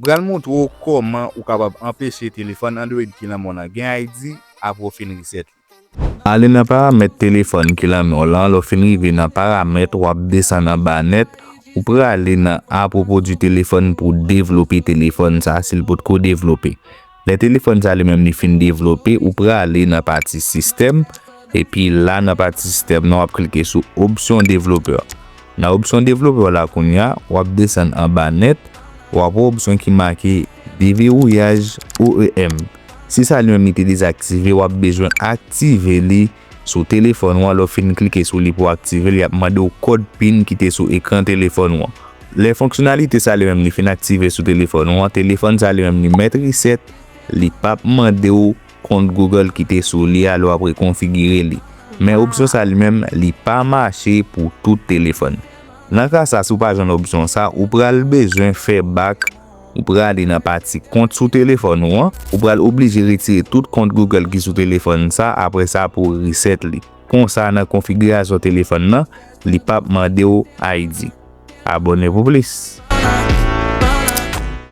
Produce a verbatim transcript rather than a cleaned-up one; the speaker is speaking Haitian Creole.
M pral montre w kòman ou kapab anpeche telefòn Android ki nan men w lan gen I D apre w fin reset li. Ale nan paramèt telefòn ki nan men w lan, lè w fin rive nan paramèt, w ap desann anba nèt, ou prale nan apwopo di telefòn pou devlope telefòn sa si l potko devlope. Lè telefòn sa li menm li fin devlope, ou prale nan pati sistèm, epi la nan pati sistèm nan w ap klike sou opsyon devlopè. Nan opsyon devlopè la kounye a, w ap desann anba nèt, w ap wè opsyon ki make devewouyaj O E M. Si sa li menm li te dezaktive, w ap bezwen aktive li sou telefòn ou an. Lè w fin klike sou li pou w aktive li, y ap mande w kòd pin ki te sou ekran telefòn ou an. Lè fonksyonalite sa li menm li fin aktive sou telefòn ou an, telefòn sa li menm li mèt reset, li p ap mande w kont Google ki te sou li a lè w ap rekonfigire li. Men opsyon sa li menm, li pa mache pou tout telefòn. Nan ka sa, si w pa jwenn opsyon sa, ou pral bezwen fè bak, ou prale nan pati kont sou telefòn ou an, ou pral oblije retire tout kont Google ki sou telefòn sa, apre sa pou w reset li. Konsa, nan konfigirasyon telefòn nan, li p ap mande w I D. Abòne pou plis.